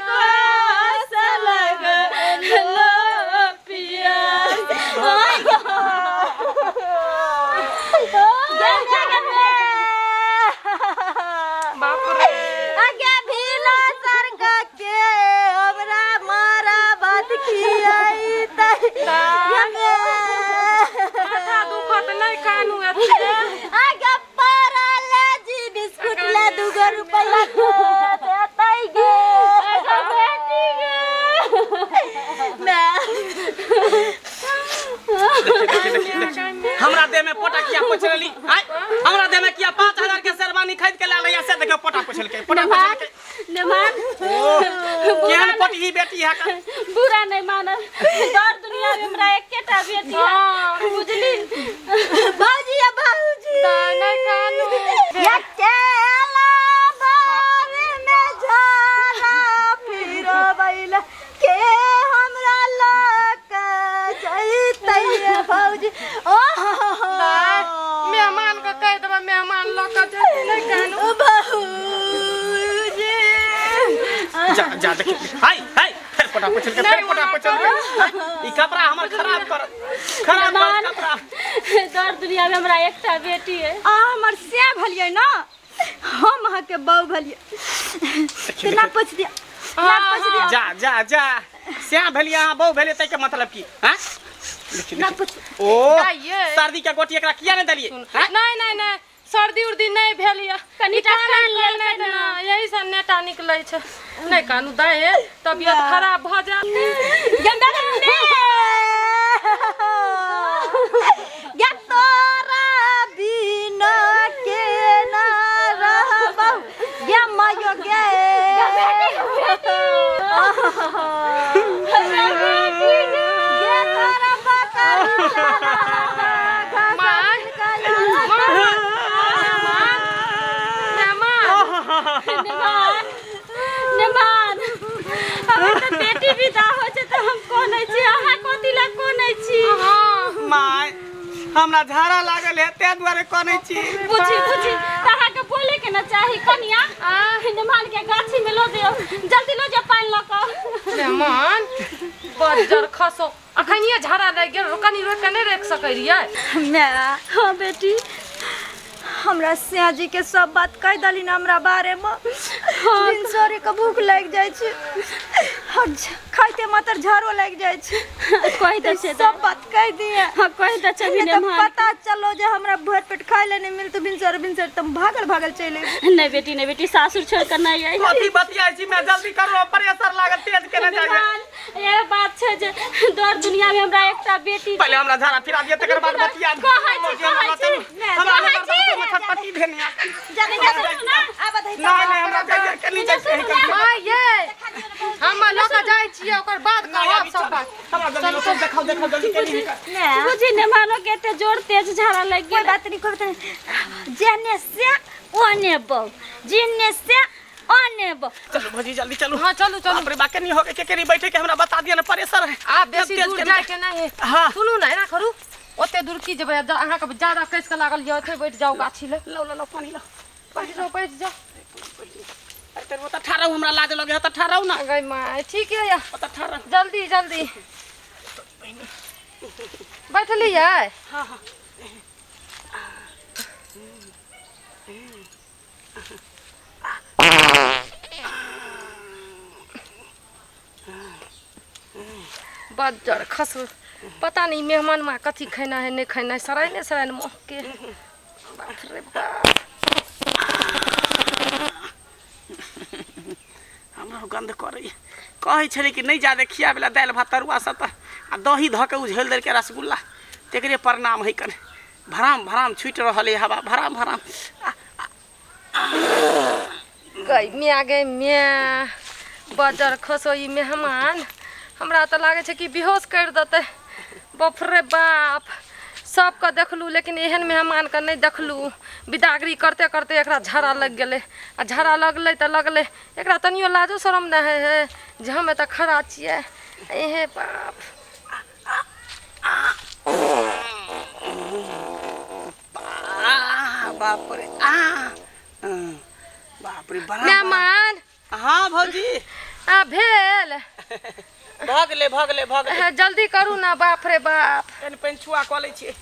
कोस लगलो पियास। बाप रे। आगे भीलो सरक के हमरा मारा बात खियाई तै। माथा दुखत, नहि कानू एते। आगे पड़ल जी बिस्कुट ले 2 रुपया देतै गे बेटी गे। हमरा देह में पोटा किया पोछलली आय? हमरा देह में किया 5000 के शेरवानी खरीद के लाल से देखियो, पोटा पोछलकै, पोटा पोछलकै। नेमान, केहन पोटही बेटी है का? बुरा नहीं मानल, दर दुनिया में हमरा एकेटा बेटी है, बुझली भौजी? या भौजी, नहि कानू। अकेला भर में झारा फिरबैला के हमरा लक जैतै भौजी? ओ मेहमान के कहि देबै, मेहमान लऽ कऽ जेतै। नहि कानू भौजी। जा जा, देखियो, हाय हाय, फेर पोटा पोछलकै, फेर पोटा पोछलकै। ई कपड़ा हमर खराब कर, खराब कर कपड़ा। दर दुनिया में हमरा एकटा बेटी है। आ हमर से भलियै ना, हम अहाँके बहू भलियै तऽ ना पूछ दिया, ना पूछ दिया। जा जा जा, स्या भेलियै अहाँ बहु भेलियै, ताहिके मतलब की? हाँ, देखियौ, ना देखियौ। पूछ। ओ दाइये। सर्दी के गोटी एकरा किया नहि देलियै? हाँ? नहि नहि नहि, सर्दी उर्दी नहि भेल यऽ। कनि टा कान लेलकै ने, यही से नेटा निकलै छै। नहि कानू दाइ, तबियत खराब भऽ जायत। गंदा या तोरा बिना के ना रहबौ या मायो गे। गे तोरा बकरी। माय, मेहमान। नेमान, नेमान, हमर तऽ बेटी विदा होइ छै तऽ हम कोनै छी, अहाँ कथी लए कोनै छी? हँ। माय, हमरा झाड़ा लागल है, ताहि दुआरे कनै छी। बुझी बुझी, तऽ अहाँके बोले के न चाही। कनिया, नेमान के गाछी में लऽ दियौ, जल्दी लऽ जाओ पानि लऽ कऽ। मेहमान, बज्जर खसो, अखनिये झाड़ा लागि गेल, कनि रोकि कऽ नहि राखि सकै रहियै? माय। हाँ बेटी। हमरा सियाजी के सब बात कहि दली न हमरा बारे में। भिनसरे के भूख लागि जाइ छै और खाइते मात्र झाड़ो लागि जाइ छै। कहि दै छै सब बात कहि दिए। हाँ, कहि दै छै। नहि तऽ नेमान पता चलो जे हमरा भरि पेट खाइ ले नहि मिलतो, भिनसरे भिनसरे तऽ हम भागल भागल चलि अयबै। नहि बेटी, नहि बेटी, सासुर छोड़ कऽ नहि आई। कथी बतियाइ छी मैं? जल्दी करू, प्रेशर लागल, तेज केने जाइए। नेमान, ये बात छै जे दर दुनिया में हमरा एकटा बेटी। पहिले हमरा झाड़ा फिरा दिअ, तकर बाद बतिया। कहै छी, कहै छी। हमरा कहै छी। छटपटी भेल। जल्दी जल्दी आब दही। नहीं नहीं, हमरा जाइए के नहीं जाइए। माय ये, हम लऽ कऽ जाइ छियै, ओकर बाद कहब सब बात। हमरा जल्दी लोग देखाओ, देखाओ जल्दी के नहीं। बुझी नेमानो के एते जोर तेज झाड़ा लागि कोई गेल। बात नहीं, कोई बात नहीं। जेने से ओने बहू, जेने से ओने बहू। चलो भौजी, जल्दी चलू। हाँ, चलू चलू। बाप रे बा, केनी हो गए के केनी बैठे के हमरा बता दिया ना, प्रेशर है। आब बेसी तेज दूर केने जाय के नहि है। हाँ। सुनू ने, एना करू, ओते दूर की जेबै? अहाँके ज्यादा कसि कऽ लागल यऽ, ओतै बैठ जाउ गाछी लग। लो लो लो, पानी लो। बैठ जाउ, बैठ जाउ। अरे तेरे ओतऽ ठाढ़ रहू, हमरा लाज लगे है, ओतऽ ठाढ़ रहू ना। गई माय, ठीक है या। ओतऽ ठाढ़ रहू। जल्दी जल्दी बैठलियै? हाँ हाँ। बज्जर खस, पता नहीं मेहमान माँ कथी खेना है, नहीं खेना है, सराय सराय मोह के, बाप रे बाप। हमरो गंध करैए। कहै छलै कि नहि जादे खियाबै लए दालि भात तरुआ सब तऽ आ दही धऽ के उझेल देलकै रसगुल्ला, तेकरे परिणाम है। कने भराम भराम छुटि रहल है हवा, भराम भराम। गई मिया, गई मिया, बजर खसो, ई मेहमान हमरा तऽ लागै छै कि बेहोश करि देतै। बाप रे बाप, सबके देखलू लेकिन एहन मेहमानके नहि देखलू। बिदागरी करते करते एकरा झाड़ा लागि गेलै आ झाड़ा लगलै तऽ लगलै, एकरा तनियो लाजो शरम नहि होइ है जे हम एतऽ खड़ा छियै। एहे बाप। आ बाप रे, आ बाप रे, बड़ा मेहमान। हाँ भौजी। आ भेल। भऽ गेलै भऽ गेलै भऽ गेलै। जल्दी करू ना, बाप रे बाप। कनि पानि छुआ कऽ लै छियै।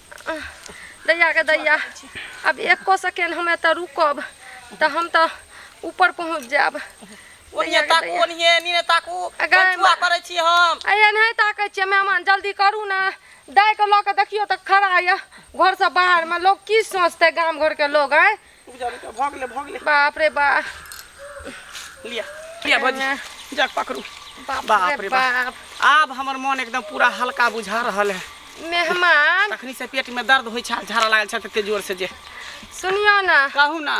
दैया के दैया, आब एको सेकेंड हम एतऽ रुकब तऽ हम तऽ ऊपर पहुँच जायब। ओनिये ताकू, ओनिये एनिये ताकू, पंचुआ करै छी हम। आ एनाहि ताकै छियै मेहमान, जल्दी करू ने। दाइके लऽ कऽ देखियौ तऽ खड़ा यऽ घरसँ बाहरमे, लोक की सोचतै गाम घरके लोग? आँय, भऽ गेलै भऽ गेलै। बाप रे बाप। लिअ लिअ भौजी, जा पकड़ू। बाप रे बाप, आब हमर मन एकदम पूरा हल्का बुझा रहल है मेहमान। तखनी से पेट में दर्द होइ छल, झाड़ा लागल छल तते जोर से जे। सुनियो ना। कहू ना।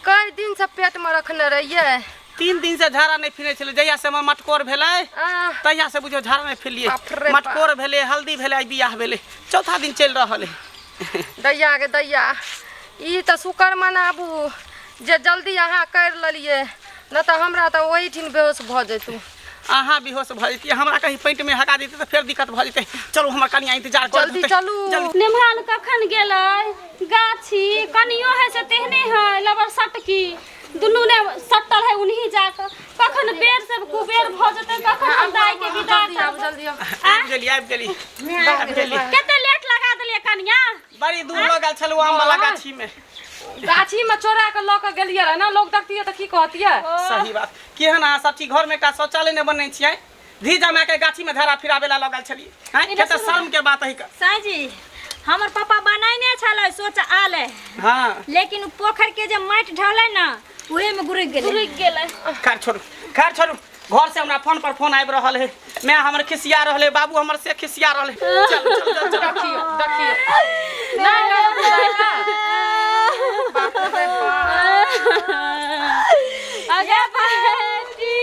कई दिन से पेट में रखने रहिए? 3 दिन से झाड़ा नहीं फिरे छलै, जहिया से हमर मटकोर भेलै तहिया से बुझियौ झाड़ा नहीं फिरलियै। मटकोर भेलै, हल्दी भेलै, बियाह भेलै, चौथा दिन चलि रहल है। दैया के दैया, ई तऽ शुक्र मनाबू जे जल्दी अहाँ करि लेलियै, नहि तऽ हमरा तऽ ओहिठिन बेहोश भऽ जैतू। अहाँ बेहोश भऽ जैतियै, हमरा कहीं पैंटमे हगा दैतै तऽ फेर दिक्कत भऽ जेतै। चलू, हमर कनिया इंतजार कर। जल्दी चलू। निम्हाल कखन गेलै गाछी? कनियो है से तेहने है लबर सटकी, दुनू ने सटल है उन्हीं जाकऽ। कखन बेर से कुबेर भऽ जेतै, कखन हम दाइ के विदा करब? जल्दी आबि गेली, आबि गेली, आबि गेली। कते लेट लगा देलियै कनिया? बड़ी दूर लऽ गेल छलहुँ आम वाला गाछी में। गाछी में चोरा के लऽ के गेलियै रहे ना, लोग देखतियै तऽ की कहतियै? सही बात। केहन अहाँ सब छी? घर में एकटा शौचालय नहि बनै छियै, धी जमा के गाछी में धरा फिराबे ला लगल छलियै। हैं, कते शर्म के बात है। साईं जी, हमर पापा बनैने छलै शौचालय। हाँ। लेकिन उ पोखर के जे माटि ढलै ना, उहे में गुरुक गेलै, गुरुक गेलै। खैर छोड़ू, खैर छोड़ू। घर से हमरा फोन पर फोन आबि रहल है, मैं हमर खिसिया रहल है, बाबू हमर से खिसिया रहल है। चल चल चल चल। देखियो देखियो, नहीं करब। अगे बेटी,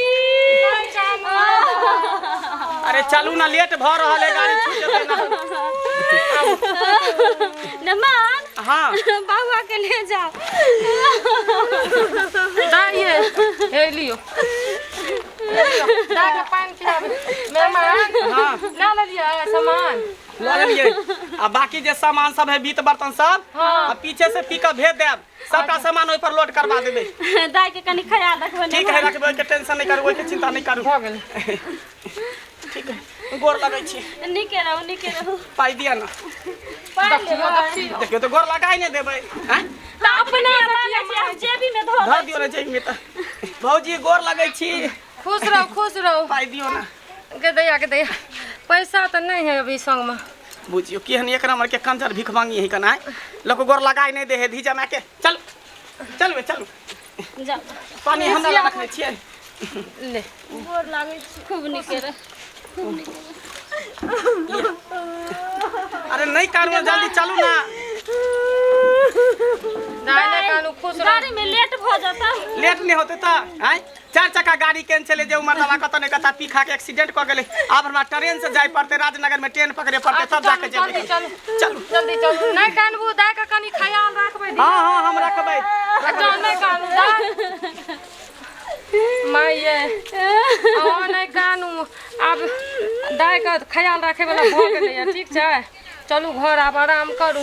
अरे चलू ना, लेट भऽ रहल है, गाड़ी छूट जेतै ना। नमान। हाँ। बाबा के ले जाओ। दाइये, हे लियो, दाके पानि पियाबे मेहमान। हाँ। ना लेलियै सामान? लऽ लेलियै, आ बाकी जे सामान सब है, बीत बर्तन सब। हाँ। आ पीछे से पिकअप भेज देब, सबटा सामान ओहि पर लोड करवा देबै। दाइ के कनि ख्याल रखबै। ठीक है, रखबै, ओहिके टेंशन नहीं करू, ओहिके चिंता नहीं करू। भऽ गेलै। ठीक है, गोर लगै छी। नीके रहू, नीके रहू। पाइ दिअ ना। देखियो देखियो। देखियौ तऽ गोर लगाइ नहि देबै, आँय? तऽ अपने मांगै छी, हम जेबी में धऽ धऽ दियौ ने जेबी में। तऽ भौजी, गोर लगै छी। खुश रहू, खुश रहू। पाइ दियौ ना। गे दैया के दैया, पैसा तऽ नहीं है अभी संग में। बुझियौ केहन एक नंबर के कंजर भिख मांगी है कनाय, लोक गोर लगाइ नहि दे है धी जमा के। चल चलबै, चलू। जाओ। पानी हमरा लग रखने छियै। ले। गोर लागै छी। खूब नीके रह। अरे नहीं कानू, जल्दी चलू ना। नहीं नहीं कानू, खुश रहो। गाड़ी में लेट भऽ जेतै। लेट नहीं होते तऽ आँय? चारि चक्का गाड़ी केन छलै जे उमर दवा कतऽ ने कतऽ पी खा के एक्सीडेंट कऽ गेलै। आब हमरा ट्रेन से जाय पड़तै, राजनगर में ट्रेन पकड़े पड़तै, तब जाके जल्दी जेबै। चलू। चलू। जल्दी चलू। नहीं कानबू, दाय के कनि ख्याल राखबै। हाँ हाँ, हम रखबै। अच्छा, नहीं कानू दाय माइये, अहाँ नहीं कानू। आब दाय के ख्याल राखे वाला भऽ गेलैया। ठीक छै, चलू घर, आब आराम करू।